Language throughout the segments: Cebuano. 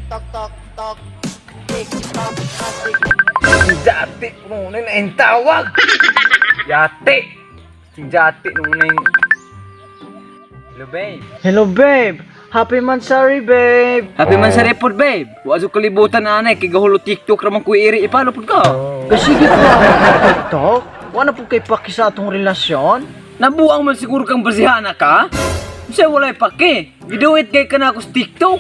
Tok tok tok. Tik tok asik. Si Jati nung una na tawag. Yati. Si Jati nung una yung. Hello, babe. Hello, babe. Happy Mansari, babe. Happy man sa report, babe. Wa jud kalibutan na anay kay gahulo TikTok ra man ko iri ipalo pud ka. Kasi pa TikTok. Wala po kay paki sa atong relasyon. Nabuang man siguro kang basihana ka? Siya walay pake. Giduit kay ka na ako sa TikTok.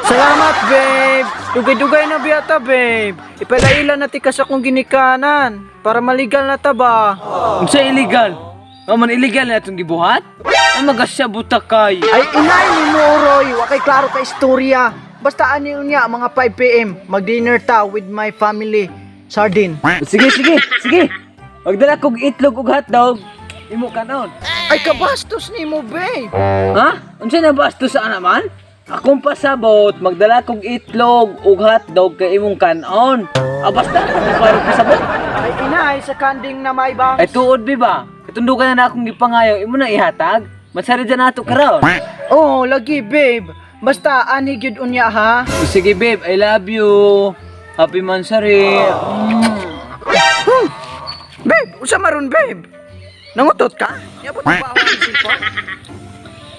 Salamat, babe. Dugay-dugay na biyata, babe. Ipalaila na ti ka sa akong ginikanan para maligal na ta ba. Unsa illegal? Nga man illegal na itong gibuhat? Ay magasya buta kay. Ay, inay ni mo, Roy. Wa kay klaro ka istorya. Basta ani unya mga 5 PM, mag-dinner ta with my family. Sardine. Sige, sige, sige. Magdala kog itlog ug hotdog. Imo kanon. Ay, kabastos ni mo, babe. Ha? Unsa na basto sa naman? Akong pasabot, magdala kog itlog ug hotdog kay imong kanon. Ah, basta para pasabot. Ay, inay, sa kanding na may bang. Ay tuod bi ba? Katundukan na na akong gipangayo, imo na ihatag. Mansari dyan nato karon. Oh, lagi, babe. Basta ani gyud unya ha. O, sige babe, I love you. Happy Mansari. Babe, usa maron, babe. Nangutot ka? Niabot ba ang cellphone?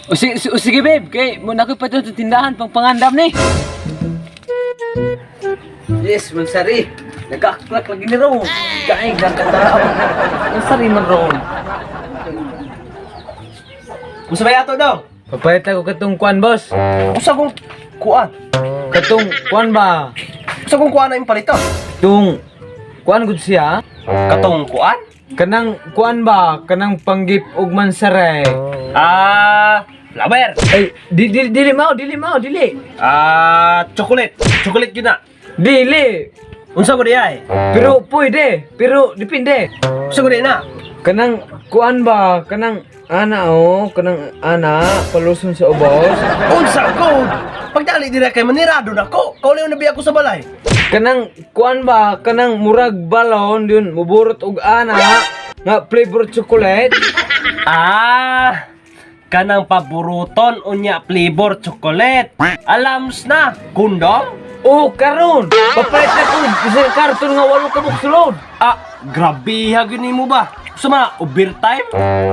O, sige, o, sige babe, kay mo na ko pa sa tindahan pang pangandam ni. Yes, Mansari. Nagkaklak lagi ni Ron. Kain lang katao. Mansari man Ron. Unsa ba yato daw? Papalit ako katong kuan, boss. Usa kong kuan. Katong kuan ba? Usa kong kuan na imong palito. Tung kuan gud siya. Katong kuan? Kanang kuan ba? Kanang panggip og mansare. Ah, flower. Ay, di, di, dili mao, dili mao, dili. Ah, chocolate. Chocolate yun na. Dili. Unsa ko di ay? Pero pwede, pero depende. Unsa ko di na? Kanang kuan ba? Kanang ana oh, kanang ana paluson sa ubos. Unsa ko? Pagdali dira kay manirado na ko. Kauliw na biya ko sa balay. Kanang kuan ba? Kanang murag balon yun, muburot og ana nga flavor chocolate. Ah, kanang paboruton unya flavor chocolate. Alams na, kundom? Oh, karon. Papalit na ko isa ka karton nga walo ka buksulod. Ah, grabe ha gyud nimo ba? Suma overtime?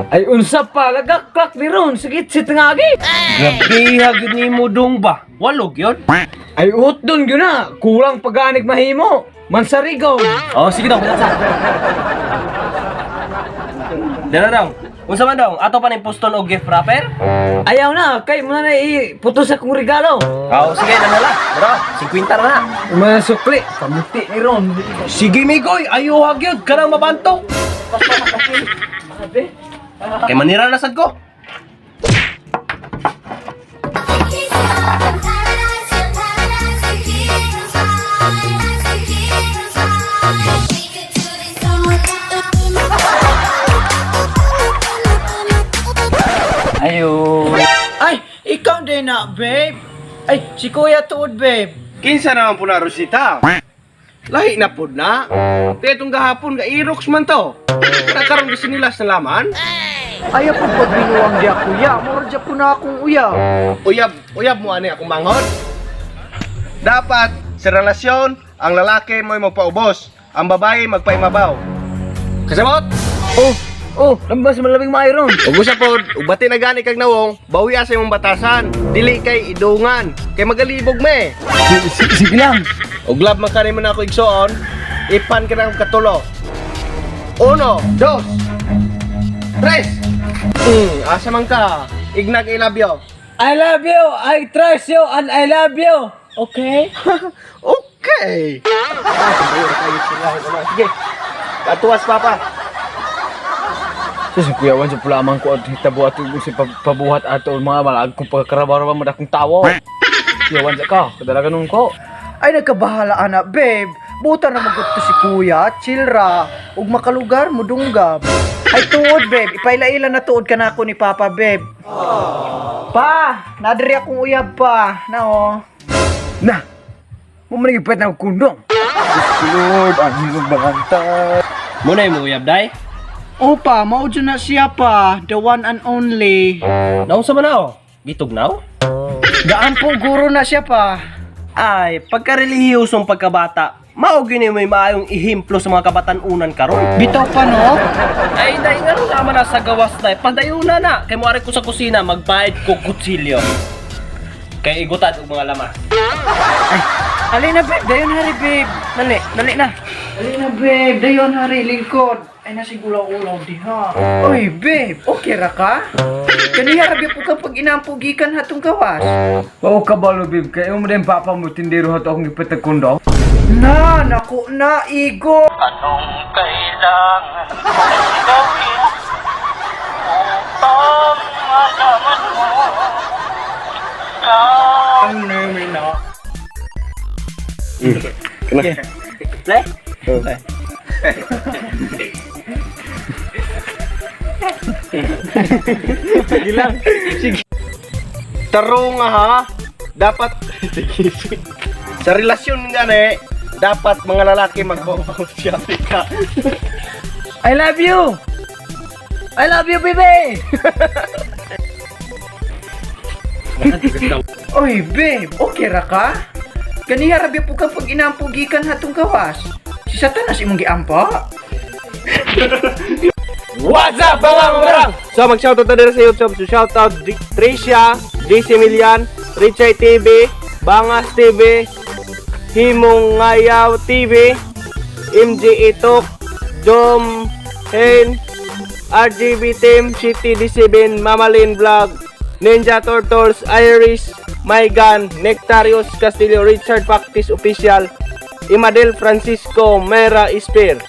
Ay unsa pa lagaklak ni ron sige sit nga agi. Grabe ha gyud nimo dong ba? Walog yun? Ay ut dun gyud na, kulang paganig mahimo. Mansarigaw. Oh, sige daw, sa. Dara daw. Unsa man daw? Ato pa ning poston og gift wrapper? Ayaw na, kay mo na iputos akong regalo. Oh, sige, dala. Dara, 50 ra na. Mga sukli, pamuti ni ron. Sige, migoy, ayo ha gyud kanang mabantok. Kay manira na sad ko. Ayo. Ay, ikaw din na, babe. Ay, si Kuya tuod, babe. Kinsa naman po na Rosita? Lahi na pod na. Kaya itong gahapon, ga-irox man to. Nakaroon gusto nila sa laman. Ayaw po pagbinuang diya, kuya. Mura dya po na akong uyab. Uyab, uyab mo ani akong manghod. Dapat sa relasyon, ang lalaki mo'y magpaubos, ang babae magpaimabaw. Kasabot? Oh, oh, lambas malabing maayo ron. Ug usa pod, ug bati na gani kag nawong, bawiya sa imong batasan, dili kay idungan, kay magalibog me. Sige lang. Ug love man kani man ako igsoon, ipan ka ng katulo. Uno, dos, tres. Asa man ka? Ignag I love you. I love you, I trust you, and I love you. Okay? Okay. Sige. Katuwas papa. Sus, kuya Wan, sa pula man ko at hitabo ato si pabuhat ato mga malag kong pagkarabaraba mo akong tawo. Kuya Wan, sa ka, kadalaga nun ko. Ay, nagkabahala ana, babe. Buta na magot to si Kuya, chill ra. Ug makalugar mo dunggab. Ay, tuod, babe. Ipaila-ila na tuod ka na ako ni Papa, babe. Pa, nadiri akong uyab pa. Na, oh. Na, mo man nagipet na kundong. Diyos ko Lord, ang hirong baganta. Muna mo uyab day. Opa, mao dyan na siya pa. The one and only. Naunsa man na oh? Gitugnaw? Gaan po guro na siya pa. Ay, pagkarelihiyosong pagkabata, mao gyud ni may maayong ehemplo sa mga kabatan-unan karon. Bitaw pa, no? Ay, dai nga ron naman na sa gawas na. Padayuna na. Kay mo ko sa kusina, magbayad ko kutsilyo. Kay igutan og mga lamas. Alin na, babe. Dayon hari, babe. Dali, dali na. Dali na, babe. Dayon hari, lingkod. Ay, nasigulaw-ulaw diha. Uy, babe. Okay ra ka? Kaniya rabi po ka pag inampugikan hatong gawas. Wa ka balo, babe, kay imo din papa mo tindero hato akong gipatagkundo. Na, naku na, igo. Anong kailangan kong gawin upang malaman mo ikaw Le? Taro nga ha, dapat sa relasyon nga ni, dapat mga lalaki magbo-siya ka. I love you. I love you, baby. Uy, babe. Okay ra ka? Kaniya rabi po ka pag inampugikan hatong gawas. Si Satanas imong giampo? What's up mga mamarang? So mag-shoutout na din sa YouTube. So shoutout Tricia, JC Milian, Richie TV, Bangas TV, Himong Ngayaw TV, MJ Itok, Jom Hen, RGB Team, City D7, Mamalin Vlog, Ninja Turtles, Iris, Mygan, Nectarius Castillo, Richard Pactis Official, Imadel Francisco, Mera Spear.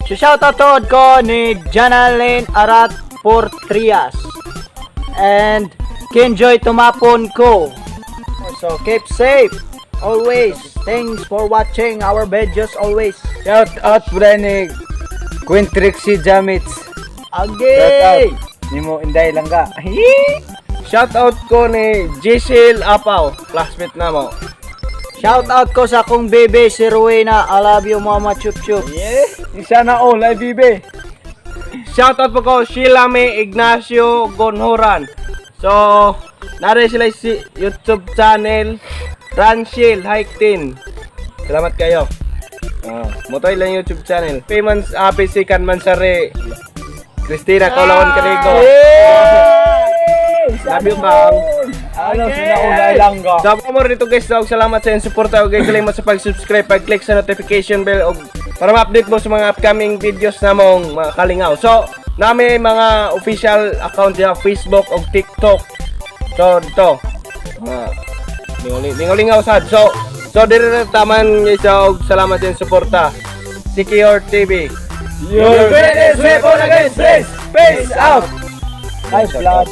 So shoutout tood ko ni Janalyn Arat Portrias and Kenjoy Tumapon ko. So keep safe always. Thanks for watching our videos always. Shout out po ni Queen Trixie Jamits. Agay! Nimo inday lang ka. Shoutout ko ni Giselle Apaw, classmate na mo. Shoutout ko sa akong bebe si Rowena. I love you, Mama Chup Chup. Yeah. Isa na all, ay baby. Shoutout po ko Sheila May Ignacio Gonhoran. So, nare sila si YouTube channel Ranshil Hike Team. Salamat kayo. Ah, motoy lang YouTube channel. Payments APC kan Mansare. Christina Kaulawan Carigo. Love you, ma'am. Ano, sinaunay lang ka. So, mo dito guys, so, salamat sa inyong suporta ug kalimot sa pag-subscribe, pag-click sa notification bell ug para ma-update mo sa mga upcoming videos namong mga kalingaw. So, nami mga official account ya Facebook ug TikTok. So, dito. Mga lingaw sad. So diri na taman guys, so, ug salamat sa inyong suporta. Secure TV. Your greatest weapon against stress. Peace out. Bye, vlog.